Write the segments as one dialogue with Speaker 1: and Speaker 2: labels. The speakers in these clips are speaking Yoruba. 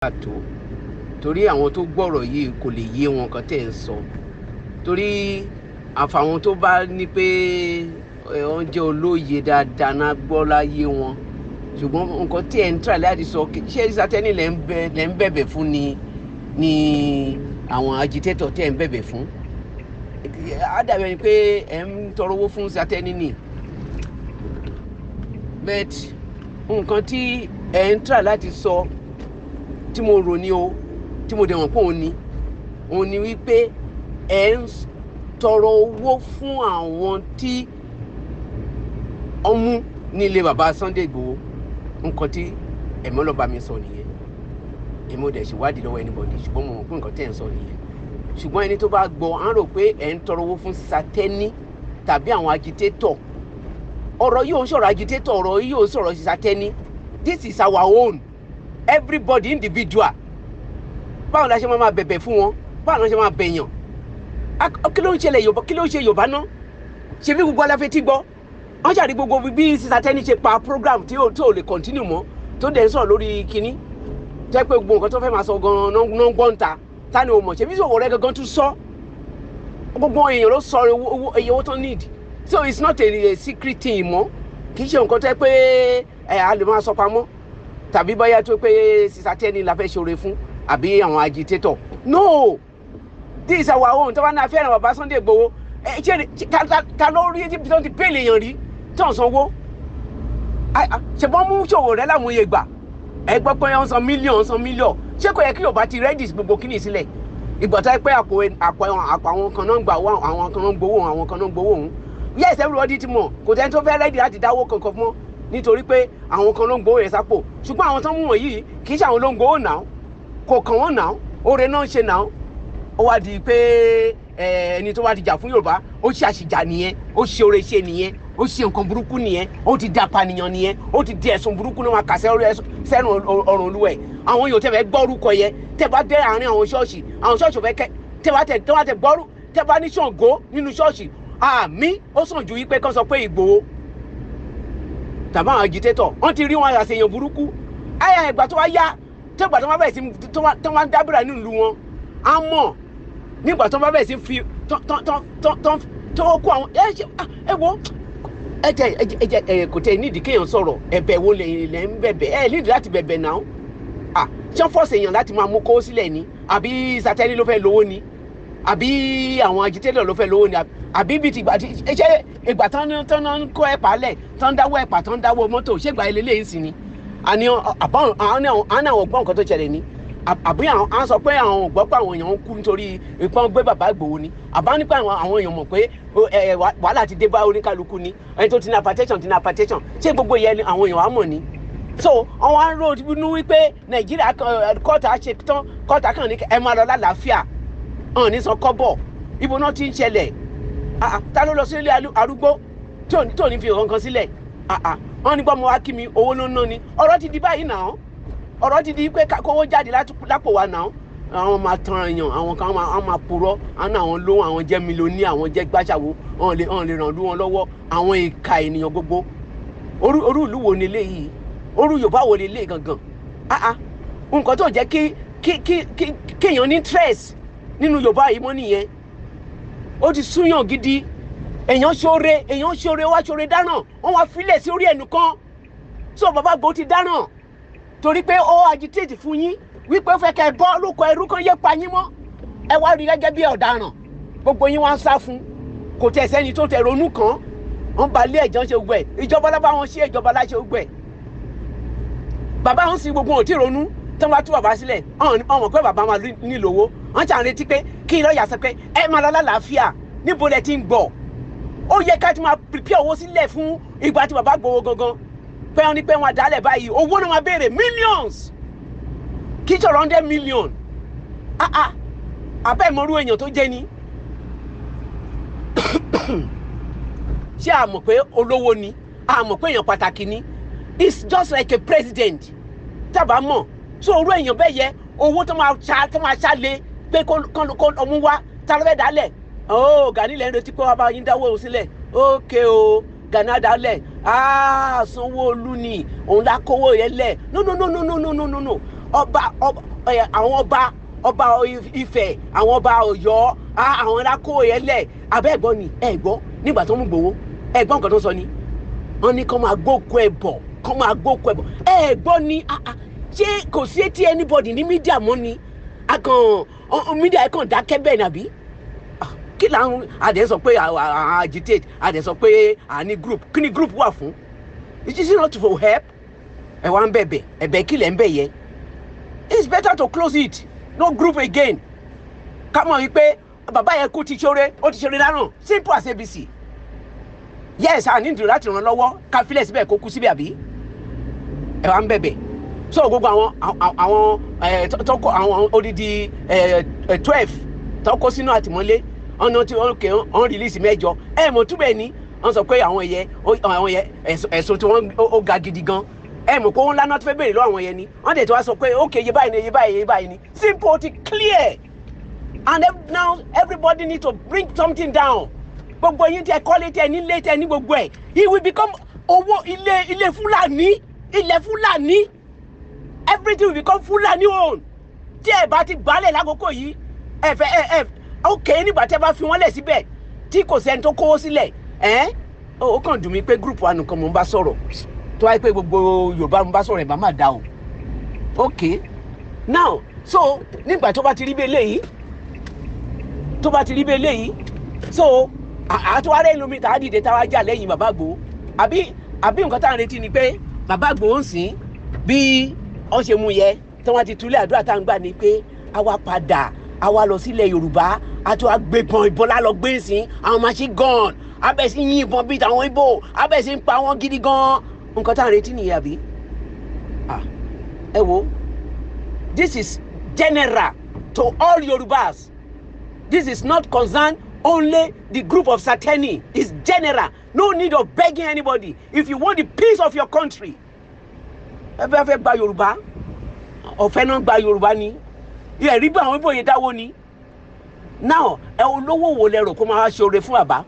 Speaker 1: Káàtó, torí àwọn tó gbọ́rọ̀ yìí kò lè yé wọn kan tẹ̀ ń sọ, torí àfàwọn tó bá ní pé wọ́n jẹ́ olóye dáadáa náà gbọ́ láyé wọn. Ṣùgbọ́n nǹkan tí ẹ̀ ń try láti sọ, ṣé Sátẹ́nì lẹ́ ń bẹ̀bẹ̀ fún ni àwọn agitator tí ẹ̀ ń bẹ̀bẹ̀ fún? Á dàbí ẹni pé ẹ̀ ń tọrọ owó fún Sátẹ́nì ni. But nǹkan tí ẹ̀ ń try láti sọ tí mo rò ní o, tí mo dẹ̀ mọ̀ pé òun ni wípé ẹ̀ ń tọrọ owó fún àwọn tí ọmú nílé bàbá Sunday Igboho. Nǹkan tí ẹ̀mọ́ lọ́ba mi sọ nìyẹn. Èmi ò dẹ̀ ṣèwádìí lọ́wọ́ anybody, ṣùgbọ́n mo mọ̀ pé nǹkan tẹ̀ ń sọ nìyẹn. Ṣùgbọ́n ẹni tó bá gbọ́ á rò pé ẹ̀ ń tọrọ owó fún Sátẹ́nì tàbí àwọn agitator. Ọ̀rọ̀ yìí ò ń sọ̀rọ̀ agitator, ọ̀rọ̀ yìí ò ń sọ̀rọ̀ Sátẹ́nì. This is our own, everybody individual. Báwo la ṣe máa bẹ̀bẹ̀ fún wọn? Báwo la ṣe máa bẹ̀yàn? Kí ló ń ṣẹlẹ̀ Yorùbá? Kí ló ń ṣe Yorùbá náà? Ṣe bí gbogbo aláfẹ́ gbọ́, wọ́n ṣàrí gbogbo bí Sátẹ́nì ṣe pa program tí ò lè continue mọ́, tó dẹ̀ ń sọ̀rọ̀ lórí kinní, jẹ́ pé gbogbo nǹkan tó fẹ́ máa sọ gan-an náà ń gbọ́n ta. Ta ni o mọ̀? Ṣe bí Sowore gangan tún sọ, gbogbo èèyàn ló sọ owó, iye owó tó need. So it's not a secret thing mọ́. Kì í ṣe nǹkan tó yẹ pé ẹ a lè máa sọ pamọ́, tàbí bóyá tó pé Sátẹ́nì la fẹ́ ṣoore fún àbí àwọn agitator. No, this is our own. Tó bá náà fẹ́ràn bàbá Sunday Igboho, ẹ ṣe ta ló rí tí tó ti pèlè èèyàn rí tí wọ́n sanwó? Ṣùgbọ́n mú Sowore láwọn iye gbà, ẹ gbọ́ pé wọ́n san mílíọ̀nù, san mílíọ̀nù. Ṣé kò yẹ kí Yorùbá ti ready gbogbo kíní sílẹ̀? Ìgbà tó yẹ pé àpò àwọn kan náà ń gbà, àwọn kan náà ń gbowó, àwọn kan náà ń gbowó òun. Yes, everybody ti mọ̀, kò tẹ́ni tó fẹ́ ready láti dáwó kankan mọ́, nítorí pé àwọn kan ló ń gbowó yẹn sápò. Ṣùgbọ́n àwọn tó ń mú wọ̀nyí, kì í ṣe àwọn ló ń gbowó náà, kò kàn wọ́n náà, oore náà ń ṣe náà. Ó wá di pé ẹni tó wá ti jà fún Yorùbá, ó ṣe àṣìjà nìyẹn, ó ṣe oore ṣe nìyẹn, ó ṣe nǹkan burúkú nìyẹn, ó ti di apànìyàn nìyẹn, ó ti di ẹ̀sùn burúkú náà máa kà sẹ́nu ọ̀rùn olúwẹ̀. Àwọn yóò tẹ́ fẹ́ gbọ́ orúkọ yẹn. Tẹ́ bá dé àárín àwọn ṣọ́ọ̀ṣì, àwọn ṣọ́ọ̀ṣì fẹ́ kẹ́ tẹ́ bá tẹ gbọ́rú. Tẹ́ bá ní Ṣàngó nínú ṣọ́ọ̀ṣì, àmì ó sàn ju wípé kán sọ pé Ìgbòho tàbí àwọn agitator. Wọ́n ti rí wọn àṣeyàn burúkú. Ayé ìgbà tó wá yá, tó ìgbà tó wá bẹ̀rẹ̀ sí tó wá ń dábìrà nínú ìlú wọn, á mọ̀ nígbà tó bá bẹ̀rẹ̀ sí fi tó tó kó àwọn ẹ wo, ẹ jẹ ẹ jẹ ẹ kò tẹ nídìí kéèyàn sọ̀rọ̀. Ẹ̀bẹ̀ wo lẹ ń bẹ̀bẹ̀? Ẹ nídìí láti bẹ̀bẹ̀ náà. Ah, ṣé force èèyàn láti máa mú kó sílẹ̀ ni, àbí Sátẹ́nì ló fẹ́ lówó ni, àbí àwọn agitator ló fẹ́ lówó ni, àbí bíi ti ìgbà tí ṣé ìgbà tán tán ń kó ẹ̀pà lẹ̀, tán dáwọ́ ẹ̀pà, tán dáwọ́ mọ́tò, ṣé ìgbà ilé ń sìn ni? Àní àwọn ọgbọ́n nǹkan tó ṣẹlẹ̀ ni, àbí àwọn à ń sọ pé àwọn ò gbọ́ pé àwọn èèyàn ń kú nítorí ìpọ́n gbé bàbá Ìgbòho ni, àbá nípa àwọn èèyàn mọ̀ pé wàhálà ti dé bá oníkálukú ni, ẹni tó ti ní hypertension ti ní hypertension. Ṣé gbogbo ìyẹn àwọn èèyàn á mọ̀ ni? So àwọn á rò inú wípé Nàìjíríà kọ́ọ̀tà ṣe tán, kọ́ọ̀tà kàn ní ẹ máa lọ lálàáfíà, hàn ní sọ kọ́bọ̀. Ibo náà ti ń ṣẹlẹ̀? Ta ló lọ sí ilé arúgbó tí ò ní fi nǹkan sílẹ̀? Wọ́n ní gbọ́ mo wá kí mi, owó ló ń ná ni. Ọ̀rọ̀ ti di báyìí náà, ọ̀rọ̀ ti di pé kówó jáde lápò wa náà. Àwọn máa tan èèyàn, àwọn kan máa purọ́, àwọn àwọn lówó, àwọn jẹ́ millionaire, àwọn jẹ́ gbàṣàwó, àwọn lè ràn lú wọn lọ́wọ́. Àwọn ìka ènìyàn gbogbo. Orú ìlú wo ni eléyìí? Orú Yorùbá wo ni eléyìí gangan? Nǹkan tó jẹ́ kí kéèyàn ní interest nínú Yorùbá yìí mọ́ nìyẹn. Ó ti súyàn gidi. Èèyàn ṣoore, èèyàn ṣoore wá ṣoore dáràn, wọ́n wá filẹ̀ sí orí ẹnu kan. So bàbá Ìgbòho ti dáràn torí pé ó agitate fún yín wípé ó fẹ́ kẹ́ ẹ bọ́ lóko ẹrú, kan yé pa yín mọ́. Ẹ wá rí gẹ́gẹ́ bí ọ̀daràn, gbogbo yín wá ń sá fún. Kò tẹ̀ sẹ́ni tó tẹ̀ ronú kàn. Wọ́n ba ilé ẹ̀jọ́ ṣe gbogbo ẹ̀, ìjọba lábá wọn ṣe, ìjọba láṣẹ gbogbo ẹ̀. Bàbá ń sin gbogbo wọn ò tí ronú tí wọ́n bá tú bàbá sílẹ̀. Wọ́n mọ̀ pé bàbá máa nílò owó. Wọ́n ṣàn retí pé kí lọ́ọ̀yà sọ pé ẹ máa lọ lálàáfíà. Níbo lẹ ti ń gbọ́? Ó yẹ ká ti máa prepare owó sílẹ̀ fún ìgbà tí bàbá gbowó gangan, pé wọ́n ní pé wọ́n dálẹ̀ báyìí, owó náà máa béèrè millions, kì í ṣọ̀rọ̀ 100 million. Ah ah, abẹ́ ìmọ̀rú èèyàn tó jẹ́ ni. Ṣé a mọ̀ pé olówó ni? A mọ̀ pé èèyàn pàtàkì ni. It's just like a president tábà mọ̀. So orú èèyàn bẹ́ẹ̀ yẹ owó tó máa ṣá lé pé kó ọmú wá. Ta ló fẹ́ dálẹ̀? Oh, Gani lẹ́nu retí pé wọ́n bá yín dáwọ́ òun sílẹ̀. Ok o, Gani dálẹ̀. Ah, Sanwó-Olú ni òun lá kówó yẹn lẹ̀. No, no, no, no, no, no, no, no, no. Ọba àwọn ọba Ifẹ̀, àwọn ọba Ọ̀yọ́, àwọn alákó yẹn lẹ̀ abẹ́. Ẹ̀gbọ́n ni ẹ gbọ́ nígbà tó ń gbowó, ẹ gbọ́ nǹkan tó sọ ni. Wọ́n ní kó máa gbókò ẹ̀ bọ̀, kó máa gbókò ẹ̀ bọ̀. Ẹ gbọ́ ni. Ṣé kò sí etí anybody ní media mọ́ ni? Akàn media ẹ̀ kàn dákẹ́ bẹ́ẹ̀ nàbí kí là ń adẹ̀ sọ pé à agitate, adẹ̀ sọ pé à ní group. Kí ni group wà fún? It is not for help. Ẹ wá ń bẹ̀bẹ̀, ẹ̀bẹ̀ kí lẹ̀ ń bẹ̀ yẹ? It's better to close it, no group again. Ká mọ̀ wípé bàbá yẹn kú ti ṣoore, ó ti ṣoore lárùn. Simple as ABC. Yes, a ní ìdúró láti ràn lọ́wọ́, ká filẹ̀ síbẹ̀ kó kú síbẹ̀, àbí ẹ wá ń bẹ̀bẹ̀? So gbogbo àwọn tọkọ àwọn odidi 12 tọkọ sínú àtìmọ́lé, ọ̀nà tí wọ́n kẹ́ wọ́n release mẹ́jọ. Ẹ mọ̀ túbẹ̀ ni wọ́n sọ pé àwọn yẹ ẹ̀sùn tí wọ́n ó ga gidi gan. Ẹ mọ̀ pé wọ́n lánàá tó fẹ́ béèrè lọ́wọ́ àwọn yẹn ni. Wọ́n dẹ̀ tí wọ́n sọ pé ok, iye báyìí ni, iye báyìí, iye báyìí ni. Simple, ti clear. And now everybody need to bring something down. Gbogbo yín tẹ kọ́lé, tẹ nílé, tẹ ní gbogbo ẹ̀, it will become owó ilé, ilé Fúlàní, ilẹ̀ Fúlàní. Everything will become Fúlàní own tí ẹ bá ti gbálẹ̀ lákòókò yìí. Ẹ fẹ́ ẹ ok, nígbà tí ẹ bá fi wọ́n lẹ̀ síbẹ̀ tí kò sẹ́ni tó kówó sílẹ̀ ẹ́, ó kàn dùn mí pé group wa nìkan mò ń bá sọ̀rọ̀. Tó wáyé pé gbogbo Yorùbá mo bá sọ̀rọ̀, ẹ̀ bá má da o. Ok, now, so nígbà tó bá ti rí bí eléyìí, tó bá ti rí bí eléyìí, so àtúwárẹ́ ìlú mi tá a dìde, tá a wá jà lẹ́yìn bàbá Ìgbòho, àbí nǹkan tá à ń retí ni pé bàbá Ìgbòho ń sìn bí wọ́n ṣe mú yẹ tí wọ́n ti túlẹ̀. Àdúrà tá à ń gbà ni pé a wá padà, a wá lọ sílẹ̀ Yorùbá, a tún wá gbé ìbọn, ìbọn lálọ́ gbé sí àwọn machine gun, abẹ́ sí yín ìbọn bíi tàwọn Ìgbò, abẹ́ sí ń pa wọ́n gidi gan. Nǹkan tá à ń retí nìyẹn, àbí? Ẹ wo, this is general to all Yorubas. This is not concern only the group of Satani. It's general. No need of begging anybody. If you want the peace of your country, ẹ fẹ́ fẹ́ gba Yorùbá, ọ̀fẹ́ náà gba Yorùbá ni. Ẹ rí bí àwọn Ìgbò yẹn dáwọ́ ni. Now, ẹ olówó wo lẹ rò kó máa ṣe oore fún bàbá?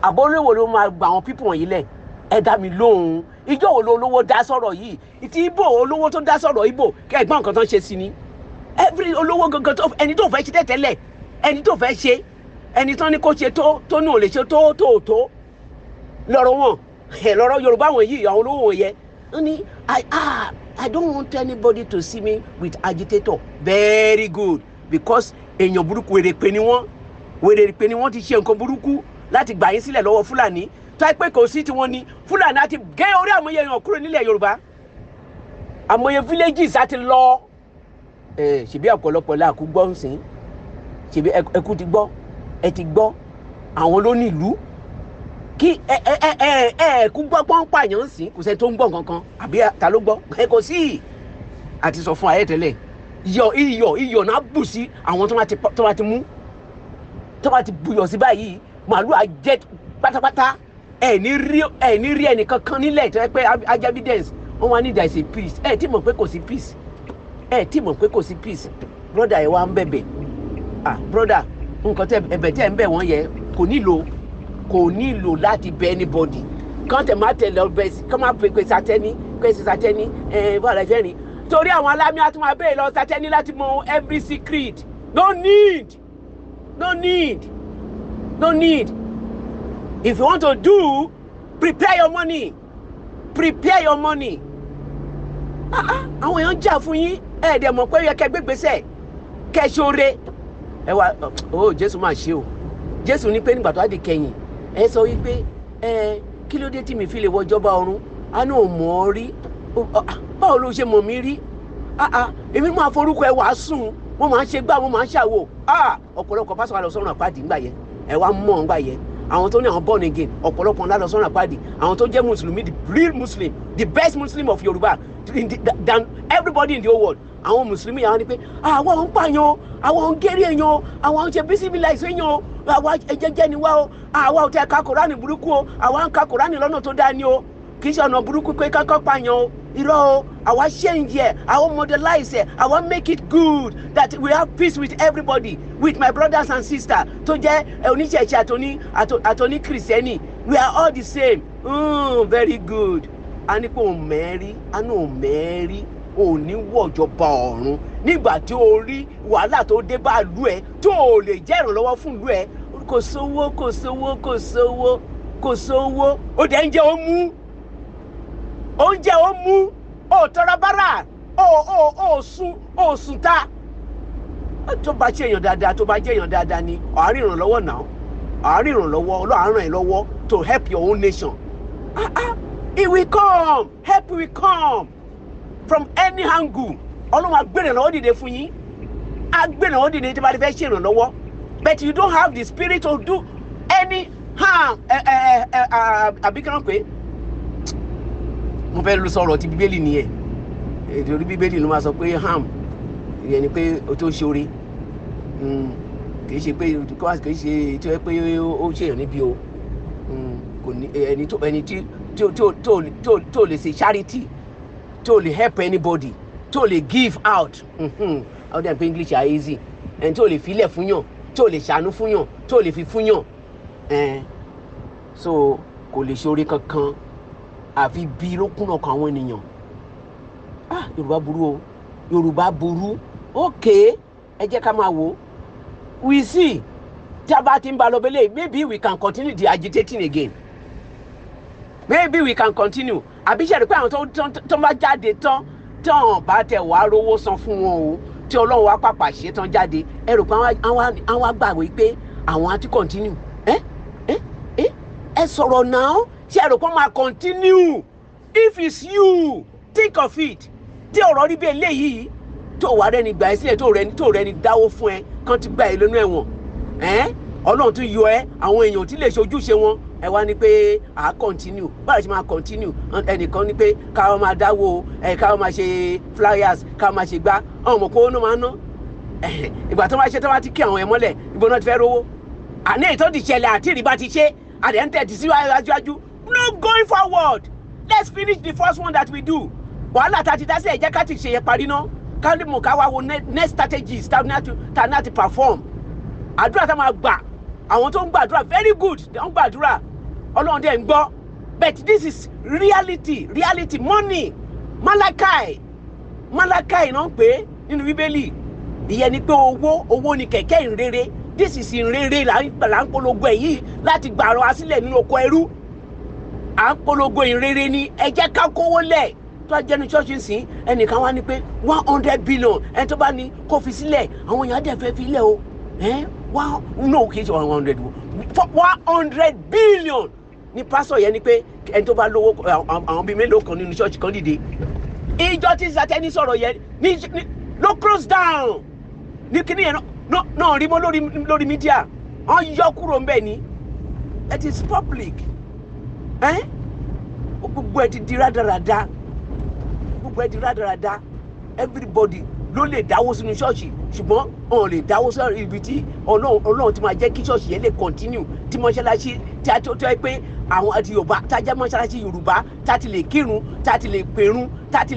Speaker 1: Àbọ̀ olówó ló máa gba àwọn people wọ̀nyí lẹ̀? Ẹ dá mi lóhùn. Ìjọ wo ló olówó dá sọ̀rọ̀ yìí? Ìtì Ìgbò, olówó tó dá sọ̀rọ̀ Ìgbò, kẹ́ ẹ̀gbọ́n nǹkan tó ń ṣe sí ni. Every olówó gangan tó ẹni tó fẹ́ ṣe tẹ́tẹ́lẹ̀, ẹni tó fẹ́ ṣe, ẹni tó ní kó ṣe, tó ní ò lè ṣe tó lọ́rọ̀ wọn ẹ, lọ́rọ̀ Yorùbá wọn yìí, àwọn olówó wọn yẹ ó ní, I don't want anybody to see me with agitator." Very good, because èèyàn burúkú, wèrè pé ni wọ́n, wèrè pé ni wọ́n. Ti ṣe nǹkan burúkú láti gbà yín sílẹ̀ lọ́wọ́ Fúlàní. Tó yẹ pé kò sí tiwọn ni, Fúlàní àti gé orí àmọye èèyàn kúrò nílẹ̀ Yorùbá, àmọye villages àti lọ. Ẹ ṣèbí ọ̀pọ̀lọpọ̀ la kú gbọ́ ń sìn. Ṣèbí ẹkú ti gbọ́, ẹ ti gbọ́ àwọn ló ní ìlú kí ẹ ẹ ẹ ẹ ẹ kú gbọ́ pọ́n pààyàn ń sìn. Kò sẹ́ni tó ń gbọ́ nǹkan kan, àbí ta ló gbọ́? Ẹ kò sí àti sọ fún ayé tẹ́lẹ̀. Iyọ̀, iyọ̀, iyọ̀ náà bù sí àwọn tó bá ti mú, tó bá ti buyọ̀ sí báyìí, màálù á jẹ pátápátá. Ẹ ní rí ẹnìkan kan nílẹ̀ tó yẹ pé ajá evidence. Wọ́n wá ní there is a peace. Ẹ tí mọ̀ pé kò sí peace, ẹ tí mọ̀ pé kò sí peace. Brother, ẹ wá ń bẹ̀bẹ̀. Ah, brother, nǹkan tẹ ẹ̀bẹ̀ tẹ ń bẹ̀ wọ́n yẹ, kò nílò láti bẹ̀ anybody. Kàn tẹ̀ má tẹ̀lé ọbẹ̀, kàn má pè Sátẹ́ni, pè sí Sátẹ́ni. Ẹ bọ́ọ̀lù ẹ̀fẹ́ rìn torí àwọn alámì àti wọn abẹ́rẹ́ lọ Sátẹ́ni láti mọ every secret. No need, no need, no need. If you want to do, prepare your money, prepare your money. Ah ah, àwọn èèyàn jà fún yín, ẹ dẹ̀ mọ̀ pé ó yẹ kẹ́ gbégbèsè, kẹ́ ṣoore. Ẹ wá o, Jésù máa ṣe o. Jésù ní pé nígbà tó á di kẹyìn, ẹ sọ wípé ẹ kí ló dé tí mi fi lè wọ ìjọba ọ̀run? A ní ò mọ̀ ọ́ rí. Báwo ló ṣe mọ̀ mí rí? Èmi máa forúkọ ẹ wàásù, mo máa ń ṣe gbá, mo máa ń ṣàwò. Ọ̀pọ̀lọpọ̀ pásọ̀ wa lọ sọ́run àpáàdì ńgbà yẹn. Ẹ wá mọ̀ ńgbà yẹn, àwọn tó ní àwọn born again, ọ̀pọ̀lọpọ̀ ńlá lọ sọ́run àpáàdì. Àwọn tó jẹ́ mùsùlùmí, the real Muslim, the best Muslim of Yorùbá than everybody in the whole world, àwọn mùsùlùmí yàrá ni pé àwọn ń pààyàn, àwọn ń géré èèyàn, àwọn ń ṣe bísímìlà ìṣèyàn, àwa jẹ́jẹ́ ni wá o. Àwa ò tẹ ka Kòránì burúkú o, àwa ń ka Kòránì lọ́nà tó dáa ni o. Kì í ṣe ọ̀nà burúkú pé kákọ́ pààyàn o. Irọ́ o. Àwa change ẹ̀, àwa modernize ẹ̀, àwa make it good that we have peace with everybody, with my brothers and sisters tó jẹ́ oníṣẹ̀ṣe àtòní kìrìsìtẹ́nì. We are all the same. Very good. A ní pé òun mẹ́rí, a ní òun mẹ́rí. Ò ní wọ̀jọba ọ̀run nígbà tí o rí wàhálà tó dé bá ìlú ẹ, tó o lè jẹ́ ìrànlọ́wọ́ fún ìlú ẹ. Kò sówó, kò sówó, kò sówó, kò sówó. Ó dẹ̀ ń jẹ́, ó mú oúnjẹ, ó mú, ó tọrọ bárà, ó sùn, ó sùn ta. Tó bá ṣe èèyàn dáadáa, tó bá jẹ́ èèyàn dáadáa ni, àárín ìrànlọ́wọ́ náà, àárín ìrànlọ́wọ́. Ọlọ́run á ràn ẹ́ lọ́wọ́ to help your own nation. Ah ah, it will come, help will come from any angle. Ọlọ́run á gbé ìrànlọ́wọ́ dìde fún yín, á gbé ìrànlọ́wọ́ dìde tí bá ti fẹ́ ṣe ìrànlọ́wọ́. But you don't have the spirit to do any harm. Ẹ ẹ ẹ, àbí kí wọ́n pè é? Mo fẹ́ lu sọ̀rọ̀ ti Bíbélì nìyẹn. Èdè orí Bíbélì ló máa sọ pé harm ìyẹn ni pé o tó ṣoore, kì í ṣe pé, kì í ṣe tí ó yẹ pé ó ṣèyàn níbi o. Kò ní ẹni tó, ẹni tí tó tó tó tó lè ṣe charity, tó lè help anybody, tó lè give out. Àwọn dẹ̀ pé English are easy. Ẹni tó lè filẹ̀ fún yàn, tó lè ṣàánú fún yàn, tó lè fi fún yàn, so kò lè ṣoore kankan, àfi bí ló kúnná kan àwọn ènìyàn. Ah, Yorùbá burú o, Yorùbá burú. Ok, ẹ jẹ́ ká máa wò ó. We see tí a bá ti ń ba lọ bẹ́lẹ̀, maybe we can continue the agitating again, maybe we can continue. Àbí ṣe rí pé àwọn tó bá jáde tán, tán bá tẹ̀ wá rówó san fún wọn o, tí Ọlọ́run wá pàpà ṣe tán jáde, ẹ rò pé àwọn á gbàgbé pé àwọn á ti continue? Ẹ ẹ ẹ ẹ sọ̀rọ̀ náà. Ṣe ẹ rò pé wọ́n máa continue? If it's you, think of it. Tí ọ̀rọ̀ rí bí eléyìí, tó wà rẹ́ni gbà ẹ́ sílẹ̀, tó rẹ́ni dáwó fún ẹ, kán ti gbà ẹ́ lónú ẹ̀wọ̀n, ẹ́ Ọlọ́run tún yọ ẹ́, àwọn èèyàn tí lè ṣojúṣe wọn, ẹ wá ní pé à á continue. Báwo ṣe máa continue? Ẹnìkan ní pé káwọn máa dáwó ẹ, káwọn máa ṣe flyers, káwọn máa ṣe gbá. Àwọn ọmọ kó náà máa ná. Ìgbà tó máa ṣe tó máa ti kí àwọn ẹ mọ́lẹ̀, ibo náà ti fẹ́ rówó? Àní èyí tó ti ṣẹlẹ̀ àti ìrìbá ti ṣe àdé ń tẹ̀tí síwájú. No going forward. Let's finish the first one that we do. Wàhálà tá a ti dá sí, ẹ jẹ́ ká ti ṣe yẹn parí ná, ká lè mọ̀, ká wá wo next strategies tá a ní àti perform. Àdúrà tá a máa gbà, àwọn tó ń gbàdúrà, very good, tó ń gbàdúrà, Ọlọ́run dẹ̀ ń gbọ́. But this is reality, reality. Money, Malachi, Malachi náà ń pè é nínú Bíbélì. Ìyẹn ni pé owó, owó ni kẹ̀kẹ́ ìrere. This is ìrere là ń polongo ẹ̀ yìí láti gbàrọ̀ wá sílẹ̀ nínú oko ẹrú. À ń polongo ìrere ni. Ẹ jẹ́ ká kówó lẹ̀. Tó a jẹ́nu ṣọ́ọ̀ṣì sìn, ẹnìkan wá ní pé 100 billion, ẹni tó bá ní kó fi sílẹ̀. Àwọn èèyàn á dẹ̀ fẹ́ fi lẹ̀ o. One, no, kì í ṣe 100, 100 billion ní pásọ̀ yẹn ni pé ẹni tó bá lówó. Àwọn bíi mélòó kan nínú ṣọ́ọ̀ṣì kan dìde. Ìjọ tí Sátẹ́ni sọ̀rọ̀ yẹn ní ló close down ní kíní yẹn náà rí mọ́ lórí media. Wọ́n yọ kúrò ńbẹ̀ ni. It is public. Gbogbo ẹ ti di rádaràda, gbogbo ẹ ti rádaràda. Everybody ló lè dáwó sínú ṣọ́ọ̀ṣì, ṣùgbọ́n wọn lè dáwó sí ibi tí Ọlọ́run ti máa jẹ́ kí ṣọ́ọ̀ṣì yẹn lè continue, tí mọ́ṣáláṣí tí a tó tó yẹ pé àwọn àti Yorùbá tá a jẹ́ mọ́ṣáláṣí Yorùbá, tá a ti lè kírun, tá a ti lè pèrun, tá a ti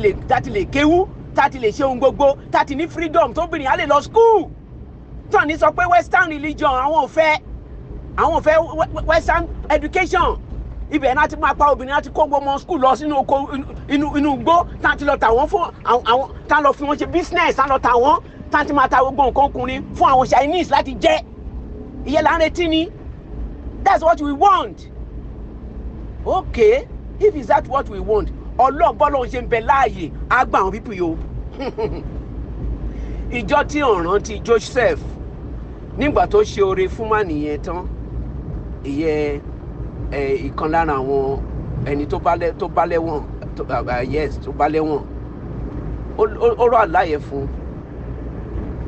Speaker 1: lè kéwú, tá a ti lè ṣe ohun gbogbo, tá a ti ní freedom, tóbìnrin á lè lọ school, tán ní sọ pé western religion àwọn ò fẹ́, àwọn ò fẹ́ western education. Ibẹ̀ náà ti máa pa obìnrin láti kó gbọmọ school lọ sínú oko, inú igbó, tá ti lọ tà wọ́n fún àwọn, tá lọ fi wọ́n ṣe business, tá lọ tà wọ́n, tá ti máa ta gbogbo nǹkan ọkùnrin fún àwọn Chinese láti jẹ. Ìyẹn là ń retí ni. That's what we want. Okay, if is that what we want, Ọlọ́run, bọ́lọ́run ṣe ń bẹ láàyè, á gbà àwọn people yìí o. Ìjọ tí ọ̀ràn ti Joseph nígbà tó ṣe oore fún mànìyẹn tán, ìyẹn ẹ ìkan lára àwọn ẹni tó bá lẹ́wọ̀n, yes, tó bá lẹ́wọ̀n, ó rọ àláyé fún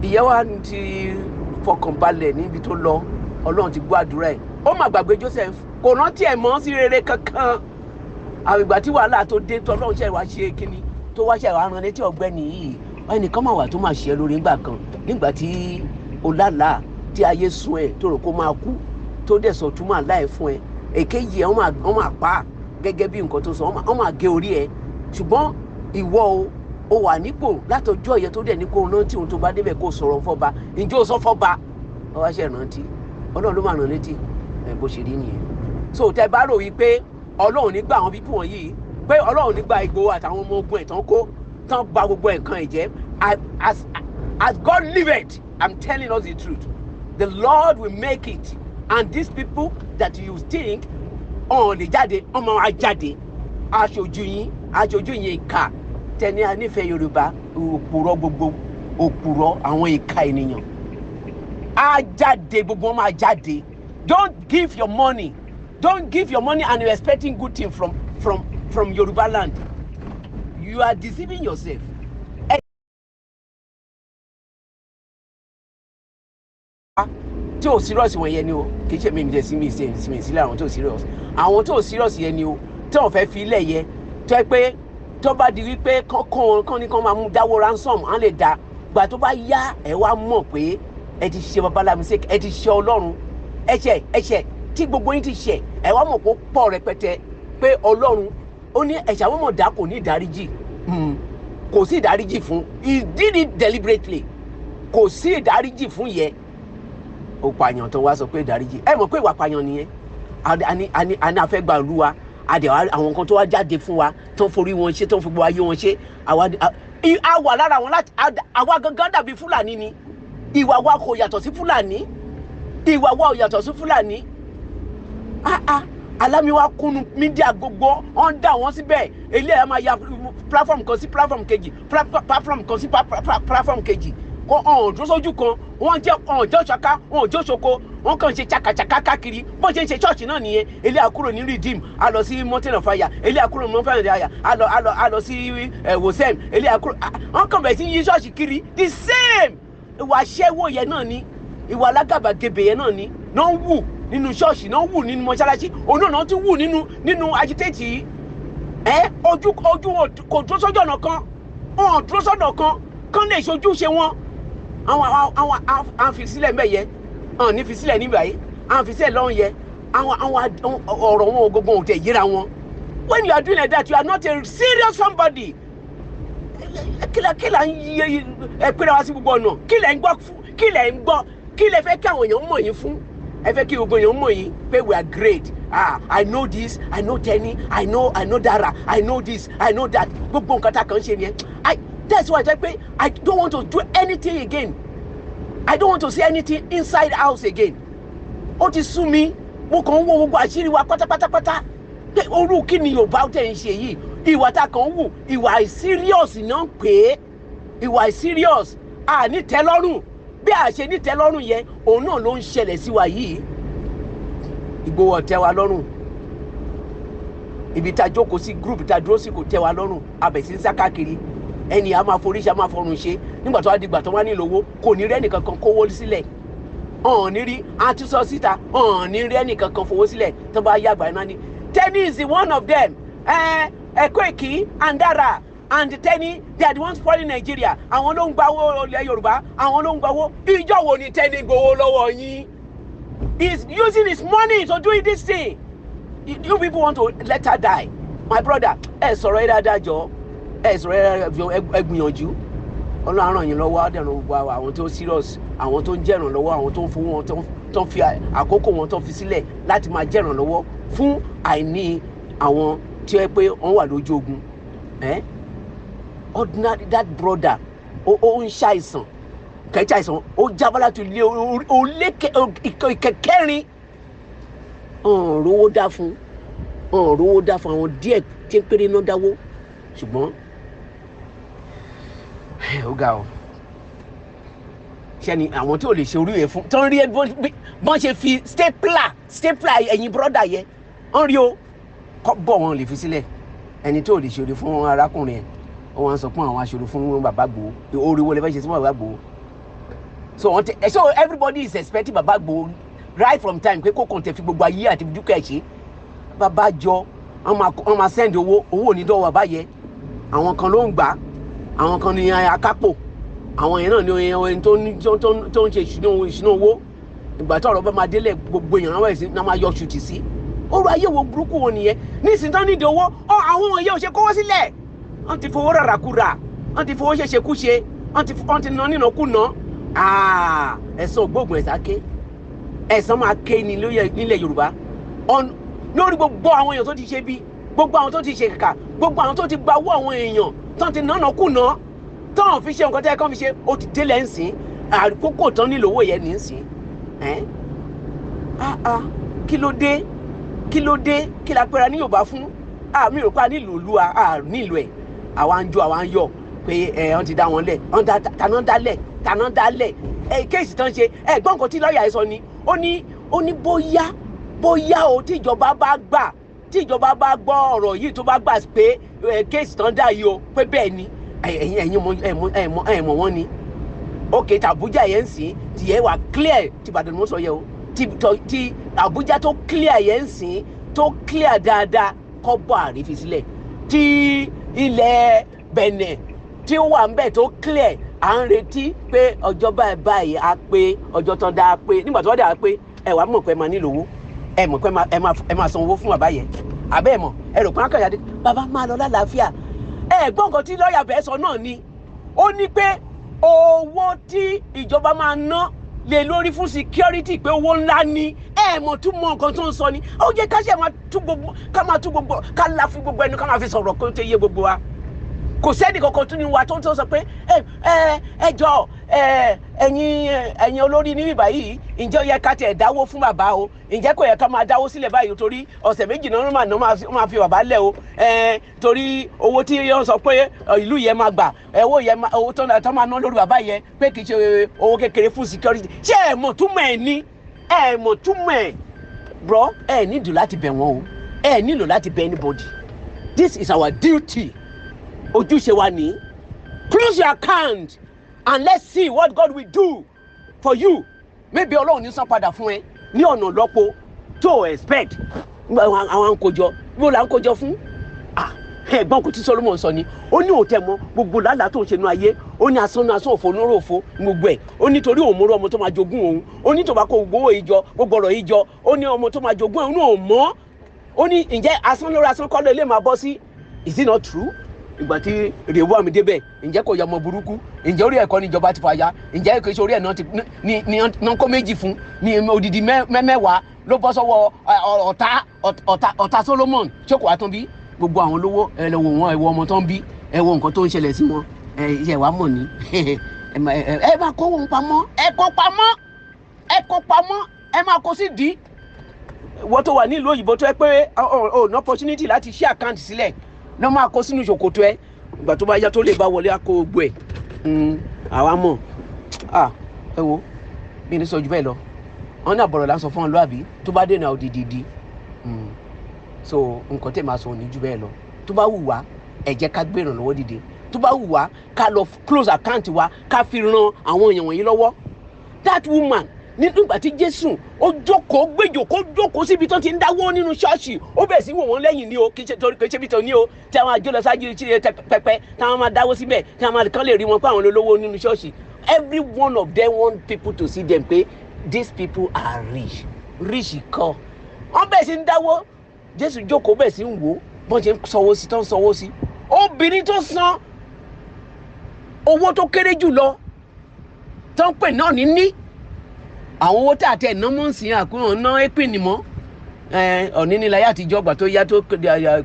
Speaker 1: ìyẹn, wa ti fọkànbalẹ̀ níbi tó lọ. Ọlọ́run ti gbọ́ àdúrà ẹ̀. Ó mà gbàgbé Joseph, kò rántí ẹ̀ mọ́ sí rere kankan. Àgbègbè tí wàhálà tó dé tó, Ọlọ́run ṣe wá ṣe kínní tó wá ṣe wá rán létí ọ̀gbẹ́ni yìí, ẹnìkan máa wà tó máa ṣe é lórí nígbà kan, nígbà tí o lálàá tí ayé sun ẹ, tó rò kó máa kú, tó dẹ̀ sọ túmọ̀ àlá ẹ̀ fún ẹ. Èkejì ẹ̀, wọ́n máa pa á gẹ́gẹ́ bí nǹkan tó sọ, wọ́n máa gé orí ẹ, ṣùgbọ́n ìwọ o, ó wà nípò látọjọ́ yẹn, tó dẹ̀ ní kó rántí ohun tó bá débẹ̀, kó sọ̀rọ̀ fọ́ba. Ǹjẹ́ o sọ fọ́ba? Ọ wá ṣe rántí. Ọlọ́run ló máa rán létí ẹ bó ṣe rí nìyẹn. So tẹ bá rò wípé Ọlọ́run nígbà àwọn people wọ̀nyí, pé Ọlọ́run nígbà Ìgbòho àtàwọn ọmọ ogun ẹ̀ tán kó Tán ba gbogbo nǹkan ẹ̀ jẹ́. As God liveth, I'm telling us the truth, the Lord will make it, and these people that you think ọ̀n lè jáde, ọmọ wa jáde. Aṣojú yín, aṣojú yín, ìka tẹni anífẹ̀ẹ́ Yorùbá, òpùrọ̀, gbogbo òpùrọ̀, àwọn ìka ènìyàn á jáde, gbogbo wọn máa jáde. Don't give your money, don't give your money and you expecting good thing from Yorùbá land. You are deceiving yourself. Ẹ tí ò serious wọ̀nyẹn ni o. Kì í ṣe mi mi sí mi sí mi sílẹ̀. Àwọn tó serious, àwọn tó serious yẹn ni o, tí wọ́n fẹ́ fi ilẹ̀ yẹ tó yẹ pé tó bá di wípé kán kán ní kán máa mú dáwọ́ ransom, á lè dá gbà. Tó bá yá, ẹ wá mọ̀ pé ẹ ti ṣe babalá mistake, ẹ ti ṣe Ọlọ́run. Ẹ̀ṣẹ̀, ẹ̀ṣẹ̀ tí gbogbo yín ti ṣẹ̀, ẹ wá mọ̀ kó pọ̀ rẹpẹtẹ, pé Ọlọ́run ó ní ẹ̀ṣẹ̀ àwọn ọmọdé kò ní ìdáríjì. Kò sí ìdáríjì fún. He did it deliberately. Kò sí ìdáríjì fún yẹ. Ó pààyàn tó wá sọ pé ìdáríjì, ẹ mọ̀ pé ìwà pààyàn nìyẹn. Àní àní àní a fẹ́ gba ìlú wa, àdè àwọn kan tó wá jáde fún wa, tó ń forí wọn ṣe, tó ń fi gbogbo ayé wọn ṣe. Àwa a wà lára wọn láti àwa gangan dàbí Fúlàní ni. Ìwà wa kò yàtọ̀ sí Fúlàní, ìwà wa ò yàtọ̀ sí Fúlàní. Ah ah, alámiwá kúnnu media, gbogbo wọn dà wọn síbẹ̀. Eléyà máa ya platform kan sí platform kejì, platform kan sí platform kejì, kó ọ̀hún dúró sójú kan. Wọ́n jẹ́ ọ̀hún jẹ́ ṣaka, ọ̀hún jẹ́ ṣoko, wọ́n kàn ṣe ṣàkàṣàkà káàkiri. Bó ṣe ń ṣe ṣọ́ọ̀ṣì náà nìyẹn. Eléyà kúrò ní Redeem, a lọ sí Mountain of Fire. Eléyà kúrò ní Mountain of Fire, a lọ sí Wosem. Eléyà kúrò, wọ́n kàn bẹ̀rẹ̀ sí yí ṣọ́ọ̀ṣì kiri. The same ìwà aṣẹ́wó yẹn náà ni, ìwà alágàbàgebè yẹn náà ni náà ń wù nínú ṣọ́ọ̀ṣì, náà ń wù nínú mọ́ṣáláṣí, òun náà tún wù nínú agitate yìí. Ẹ ojú wọn kò dúró sójú ọ̀nà kan, wọn ò dúró sọ́nà kan kán lè ṣojúṣe wọn. Àwọn àwọn fi sílẹ̀ mbẹ́ yẹ, àwọn ní fi sílẹ̀ níbà yìí, àwọn fi sílẹ̀ lọ́hùn yẹ. Àwọn ọ̀rọ̀ wọn gbogbo ò tẹ̀ yíra wọn. When you are doing like that, you are not a serious somebody. Kílẹ̀ kílẹ̀ ń yẹ ẹ pẹ́rẹ́ wá sí gbogbo ọ̀nà. Kílẹ̀ ń gbọ́ fún? Kílẹ̀ ń gbọ́? Kílẹ̀ fẹ́ kí àwọn èèyàn mọ̀ yín fún? Ẹ fẹ́ kí gbogbo èèyàn mọ̀ yín pé we are great. Ah, I know this, I know Tenny, I know Dara, I know this, I know that. Gbogbo nǹkan tá a kàn ń ṣe nìyẹn. I That's why I say pé I don't want to do anything again. I don't want to see anything inside house again. Ó ti sú mi. Mo kàn ń wo gbogbo àṣírí wa pátápátápátá pé orú kí ni Yorùbá tẹ̀ ń ṣe yìí? Ìwà tá a kàn ń wù, ìwà àìserious náà ń pè é, ìwà àìserious, à ní tẹ́lọ́rùn. Bí a ṣe ní tẹ́lọ́rùn yẹn, òun náà ló ń ṣẹlẹ̀ sí wa yìí. Ìgbòho tẹ́ wa lọ́rùn. Ibi tá a jókòó sí, group tá a dúró sí, kò tẹ́ wa lọ́rùn. Abẹ̀ sí ń sá káàkiri. Ẹni a máa forí ṣe, a máa fọrùn ṣe. Nígbà tó wá di ìgbà tó wá nílò owó, kò ní rí ẹnìkankan kówó sílẹ̀. Ọ̀hún ní rí àtúnṣọ síta, ọ̀hún ní rí ẹnìkankan fowó sílẹ̀. Tó bá yá àgbà náà ni Tenny is the one of them. Ẹ Koiki and Dara and Tenny, they are the ones spoiling Nigeria. Àwọn ló ń gba owó ilẹ̀ Yorùbá, àwọn ló ń gba owó. Ìjọ wo ni Tenny gbowó lọ́wọ́ yín? He is using his money to do this thing. You people want to let her die. My brother, ẹ sọ̀rọ̀ ẹ dáadáa jọ, ẹ sọ̀rọ̀ ẹ dáadáa jọ, ẹ gbìyànjú. Ọlọ́run ràn yín lọ́wọ́, á dẹ̀ ràn gbogbo àwọn tó serious, àwọn tó ń jẹ́ ìrànlọ́wọ́, àwọn tó ń fowó wọn, tó ń fi àkókò wọn, tó ń fi sílẹ̀ láti máa jẹ́ ìrànlọ́wọ́ fún àìní àwọn tí ó yẹ pé wọ́n wà lójú ogun. Ordinary that brother, ó ń ṣàìsàn kẹ́kẹ́, àìsàn ó jábọ́ láti ilé olé kẹkẹrin, ọ̀n rówó dá fún, ọ̀n rówó dá fún. Àwọn díẹ̀ tí ń péré náà dáwó, ṣùgbọ́n ó ga ọ ṣẹ́ni àwọn tí ò lè ṣe orí ẹ̀ fún tó ń rí ẹ bọ́n ṣe fi stapler ẹ̀yìn brother yẹ, wọ́n rí o kọ́ bọ̀, wọn lè fi sílẹ̀. Ẹni tí ò lè ṣe orí fún arákùnrin ẹ̀, ó wọ́n sọ fún àwọn aṣòro fún bàbá Ìgbòho. Orí wo lè fẹ́ ṣe sí bàbá Ìgbòho? So wọ́n ti, so everybody is expecting bàbá Ìgbòho right from time pé kó kàn tẹ̀ fi gbogbo ayé àti dúkìá ẹ̀ ṣe. Bàbá jọ, wọ́n máa send owó, owó ò ní dọ́wọ́ bàbá yẹ. Àwọn kan ló ń gbà, àwọn kan ní akápò, àwọn yẹn náà ní ẹni tó ń ṣe ìṣúná owó. Ìgbà tí ọ̀rọ̀ bá máa délẹ̀, gbogbo èèyàn náà ẹ̀sìn náà máa yọ ṣùtì sí. Orú ayé wo burúkú wo nìyẹn? Nísìnyí tán nídìí owó ọ, àwọn wọ̀nyí ò ṣe kówó sílẹ̀. Wọ́n ti fowó ràràkúrà, wọ́n ti fowó ṣẹṣẹkúṣe, wọ́n ti ná nínàkúnà. Ẹ̀san ògbóògùn, ẹ̀sà ké, ẹ̀san máa ké ní nílẹ̀ Yorùbá lórí gbogbo àwọn èèyàn tó ti ṣe bí, gbogbo àwọn tó ti ṣe kàkà, gbogbo àwọn tó ti gba owó àwọn èèyàn. Tán ti nánà kùnà, tán fi ṣe nǹkan tẹ́ kán fi ṣe. Ó ti délẹ̀ ń sìn, àkókò tán nílò owó yẹn ní ń sìn. Ẹ́ ah ah, kí ló dé? Kí ló dé? Kí la pera ní Yorùbá fún? Àmì rò pa nílùú ìlú à nílùú ẹ̀. Àwa ń jó, àwa ń yọ̀ pé ẹ wọ́n ti dá wọn lẹ̀. Wọ́n dá taná dálẹ̀, taná dálẹ̀. Ẹ case tán ṣe, ẹ gbọ́n nǹkan tí lọ́ọ̀yà yìí sọ ni. Ó ní bóyá o, tíjọba bá gbà, tíjọba bá gbọ́ ọ̀rọ̀ yìí, tó bá gbà pé ẹ case tán dá yìí o, pé bẹ́ẹ̀ ni. Ẹ̀yin mọ ẹ mọ̀ wọ́n ni. Ok, tàbújá yẹn ń sìn, tìyẹ́ wà clear. Tìbàdàn ni mo sọ yẹ o. Ti Àbújá tó clear yẹn ń sìn, tó clear dáadáa, kọ́ bọ́ àrífi sílẹ̀. Tí ilẹ̀ Bẹ̀nẹ̀ tí ó wà ń bẹ̀ tó clear, à ń retí pé ọjọ́ báyìí báyìí á pé, ọjọ́ tán dáa pé. Nígbà tó wá dà pé ẹ wàá mọ̀ pé ẹ máa nílò owó, ẹ mọ̀ pé ẹ máa san owó fún bàbá yẹn, àbẹ́ ẹ mọ̀? Ẹ rò pé akọ̀yàdé bàbá máa lọ lálàáfíà. Ẹ gbọ́ nǹkan tí lọ́ọ̀yà bẹ́ẹ̀ sọ náà ni. Ó ní pé owó tí ìjọba máa ná lè lórí fún security, pé owó ńlá ni. Ẹ mọ̀ tún mọ nǹkan tó ń sọ ni. Ó jẹ́ ká ṣe máa tú gbogbo, ká máa tú gbogbo, ká la fi gbogbo ẹnu, ká máa fi sọ̀rọ̀ kó tó yé gbogbo wa. Kò sẹ́ni kankan tún ní wa tó ń tó sọ pé ẹ ẹ jọ ẹ, ẹ̀yin olórí ní báyìí, ǹjẹ́ ó yẹ ká tiẹ̀ dáwó fún bàbá o? Ǹjẹ́ kò yẹ ká máa dáwó sílẹ̀ báyìí, torí ọ̀sẹ̀ 2 náà máa fi bàbá lẹ̀ o? Ẹ torí owó tí wọ́n sọ pé ìlú yẹn máa gbà, owó yẹn, owó tó máa ná lórí bàbá yẹn, pé kì í ṣe owó kékeré fún security. Ṣé ẹ mọ̀ túmọ̀ ẹ̀ ni? Ẹ mọ̀ túmọ̀ ẹ̀? Bro, ẹ nílò láti bẹ̀ wọ́n o. Ẹ nílò láti bẹ̀ anybody. This is our duty, ojúṣe wa ní. Close your account and let's see what God will do for you. Maybe Ọlọ́run ní san padà fún ẹ ní ọ̀nà lọ́pọ̀ tó o expect. Àwọn à ń kójọ bí ó là ń kójọ fún. Ah, ẹ̀gbọ́n kò tí Solomon sọ ni. Ó ní òun tẹ̀ mọ́ gbogbo làálàá tó ń ṣe nu ayé. Ó ní asán ní asán, òfò nírò òfò gbogbo ẹ̀. Ó ní torí òun mọ́rọ́ ọmọ tó máa jogún òun. Ó ní tó bá kó gbogbo owó ìjọ, gbogbo ọ̀rọ̀ ìjọ, ó ní ọmọ tó máa jogún òun náà mọ́. Ó ní ǹjẹ́ asán lórí asán kọ́ ló lè máa bọ́ sí? Is it not true? Ìgbà tí Rehoboam débẹ̀, ǹjẹ́ kò yọ ọmọ burúkú? Ǹjẹ́ orí ẹ̀kọ́ níjọba ti fàya? Ǹjẹ́ kò ṣe orí ẹ̀ náà ti ní ní kó méjì fún ní odidi mẹ́wàá ló bọ́ sọ́wọ́ ọ̀tá Solomon? Ṣé kò wá tán bí gbogbo àwọn olówó? Ẹ lọ wò wọ́n, ẹ wo ọmọ tó ń bí, ẹ wo nǹkan tó ń ṣẹlẹ̀ sí wọn. Ẹ ṣe wàá mọ̀ ní ẹ máa kó wọn pamọ́. Ẹ kó pamọ́, ẹ kó pamọ́, ẹ máa kó sí dì í. Wọ́n tó wà nílùú òyìnbó, tó yẹ pé o ní opportunity láti ṣí account sílẹ̀ náà, máa kó sínú ṣòkòtò ẹ. Ìgbà tó bá yá, tó lè bá wọlé, á kó gbogbo ẹ. Àwa mọ̀. Ẹ wo bí ní sọ ju bẹ́ẹ̀ lọ. Wọn ní àbọ̀rọ̀ là ń sọ fún ọ lóàbí, tó bá dènà òdìdìdì. So nǹkan tẹ̀ máa sọ ní ju bẹ́ẹ̀ lọ. Tó bá wù wá, ẹ jẹ́ ká gbé ìrànlọ́wọ́ dìde. Tó bá wù wá, ká lọ close account wa, ká fi ran àwọn èèyàn wọ̀nyí lọ́wọ́. That woman, nígbà tí Jésù ó jókòó, gbéjòkó jókòó síbi tó ti ń dáwó nínú ṣọ́ọ̀ṣì, ó bẹ̀rẹ̀ sí wò wọ́n lẹ́yìn ní o. Kì í ṣe torí kì í ṣe bí tó ní o, tí àwọn àjọ lọ ṣáájú sí pẹpẹ, táwọn máa dáwó síbẹ̀, tí àwọn kan lè rí wọn pé àwọn olówó nínú ṣọ́ọ̀ṣì. Every one of them want people to see them pé these people are rich. Rich kọ́, wọ́n bẹ̀rẹ̀ sí ń dáwó. Jésù jókòó, bẹ̀rẹ̀ sí ń wò bọ́n ṣe ń sanwó sí, tó ń sanwó sí. Obìnrin tó san owó tó kéré jù lọ, tó ń pè náà ní àwọn owó tí àti ẹ̀nà mọ́ ń sìn, àkúrò ná épìnì mọ́ ọ̀ní ní láyé àtijọ́. Gbà tó yá, tó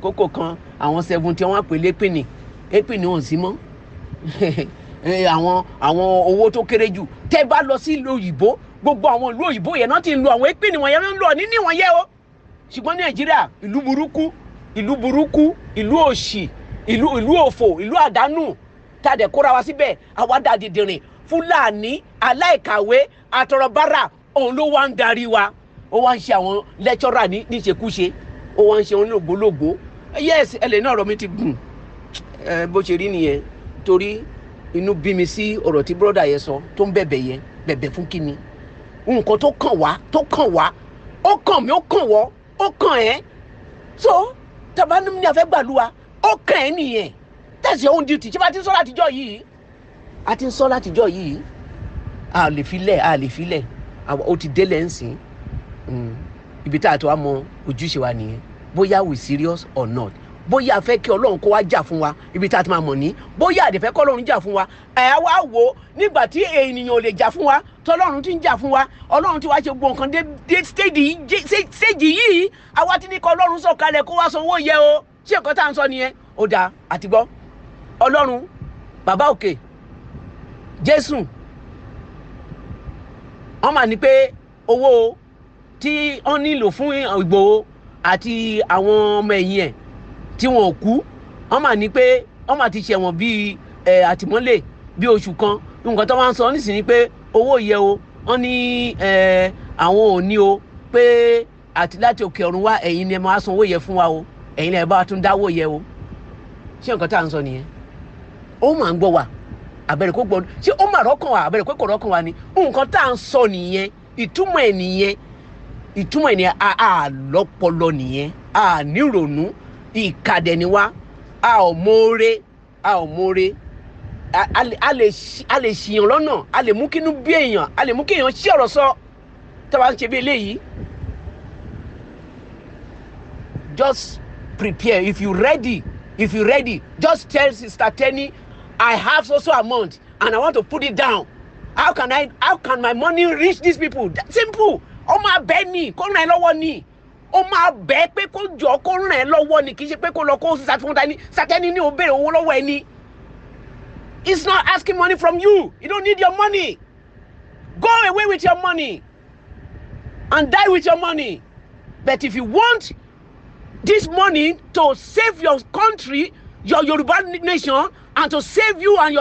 Speaker 1: kókò kan, àwọn 70, wọ́n pè lépìnì. Épìnì ò sí mọ́. Àwọn owó tó kéré jù, tẹ́ bá lọ sí ìlú òyìnbó, gbogbo àwọn ìlú òyìnbó yẹn náà ti ń lo àwọn épìnì wọ̀nyẹn, náà ń lo ọ̀ní níwọ̀nyẹn o. Ṣùgbọ́n ní Nàìjíríà, ìlú burúkú, ìlú burúkú, ìlú òṣì, ìlú òfò, ìlú àdánù, tá a dẹ̀ kóra wa síbẹ̀, àwa dà dìdìrìn. Fúlàní aláìkàwé àtọrọbárà, òun ló wá ń darí wa. Ó wá ń ṣe àwọn lecturer ní níṣekúṣe, ó wá ń ṣe wọn lògbólògbó. Yes, ẹ lè ní ọ̀rọ̀ mi ti gùn. Ẹ bó ṣe rí nìyẹn, torí inú bí mi sí ọ̀rọ̀ tí brother yẹn sọ, tó ń bẹ̀bẹ̀ yẹn. Bẹ̀bẹ̀ fún kíni? Nǹkan tó kàn wá, tó kàn wá, ó kàn mí, ó kàn wọ́, ó kàn ẹ́. So tàbá ní a fẹ́ gbàlúwa, ó kàn ẹ́ nìyẹn. That's your own duty. Ṣé bá ti ń sọ látijọ́ yìí, a ti ń sọ látijọ́ yìí, a lè filẹ̀, a lè filẹ̀. Ó ti délẹ̀ ń sìn. Ibi tá a tó wá mọ ojúṣe wa nìyẹn, bóyá we serious or not, bóyá a fẹ́ kí Ọlọ́run kó wá jà fún wa. Ibi tá a ti máa mọ̀ ní bóyá a dẹ̀ fẹ́ kọ́ Ọlọ́run jà fún wa. Ẹ̀ wá wò ó, nígbà tí ènìyàn ò lè jà fún wa, tọ́lọ́run ti ń jà fún wa, Ọlọ́run ti wá ṣe gbogbo nǹkan dé stage yìí, àwa ti ní kọ́ Ọlọ́run sọ̀kalẹ̀ kó wá sanwó yẹ o. Ṣé nǹkan tá à ń sọ nìyẹn? Ó dáa, àti gbọ́. Ọlọ́run bàbá òkè, Jésù, wọ́n mà ní pé owó tí wọ́n nílò fún Ìgbòho àti àwọn ọmọ ẹ̀yìn ẹ̀ tí wọn ò kú, wọ́n mà ní pé wọ́n mà ti ṣẹ̀wọ̀n bíi ẹ̀ àtìmọ́lé bíi oṣù kan. Nǹkan tó wá ń sọ nísìnyí pé owó yẹ o, wọ́n ní ẹ̀ àwọn ò ní o, pé àti láti òkè ọ̀run wá, ẹ̀yin ni ẹ máa san owó yẹ fún wa o, ẹ̀yin ni ẹ bá tún dáwó yẹ o. Ṣé nǹkan tá à ń sọ nìyẹn? Ó máa ń gbọ́ wa àbẹ̀rẹ̀ kó gbọ́. Ṣé ó máa rọ́kàn wa àbẹ̀rẹ̀ pé kò rọ́kàn wa ni? Nǹkan tá à ń sọ nìyẹn. Ìtumọ̀ ẹ̀ nìyẹn, ìtumọ̀ ẹ̀ nìyẹn. A lọ́pọlọ nìyẹn, a nírònú, ìkàdẹ̀ ni wa, a ò mọ̀ọ́rẹ́, a ò mọ̀ọ́rẹ́. A lè ṣìyàn lọ́nà, a lè mú kínú bí èèyàn, a lè mú kí èèyàn ṣí ọ̀rọ̀ sọ tá a bá ń ṣe bí eléyìí. Just prepare. If you ready, if you ready, just tell Sister Tenny, "I have so so amount and I want to put it down. How can my money reach these people?" That simple. Ó máa bẹ́ẹ̀ ni kó ràn ẹ́ lọ́wọ́ ni, ó máa bẹ́ẹ̀ pé kó jọ kó ràn ẹ́ lọ́wọ́ ni. Kì í ṣe pé kó lọ kó Sátẹ́ni ní o béèrè owó lọ́wọ́ ẹ ni. He's not asking money from you. You don't need your money. Go away with your money and die with your money. But if you want this money to save your country, your Yoruba nation, and to save you and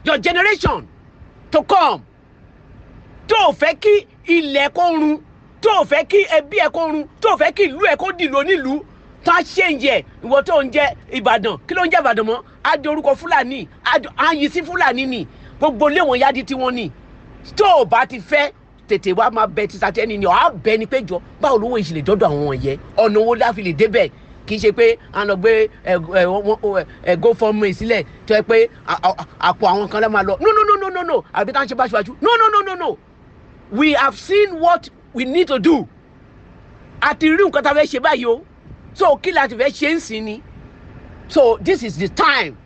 Speaker 1: your generation to come, tó o fẹ́ kí ilẹ̀ kó run, tó o fẹ́ kí ẹbí ẹ kó run, tó o fẹ́ kí ìlú ẹ kó dìlú onílùú tó a ṣe ń jẹ, ìwọ tó ń jẹ Ìbàdàn, kí ló ń jẹ Ìbàdàn mọ́? Á di orúkọ Fúlàní, á yí sí Fúlàní ni, gbogbo ilé wọn yá di tiwọn ni. Tó o bá ti fẹ́, tètè wá máa bẹ ti Sátẹ́ni ni ọ̀ á bẹ ni pé, jọ, báwo lówó ìṣẹ̀lẹ̀ dọ́dọ̀ àwọn yẹn? Ọ̀nà owó láfi lè débẹ̀? Kì í ṣe pé à ń lọ gbé ẹ ẹ ẹ GoFundMe sílẹ̀ tó yẹ pé àpò àwọn kan lẹ́ máa lọ. No, no, no, no, no, no. Àbí tá à ń ṣe báṣubàṣu? No, no, no, no, no. We have seen what we need to do. A ti rí nǹkan tá a fẹ́ ṣe báyìí o. So kí la ti fẹ́ ṣe ń sìn ni? So this is the time.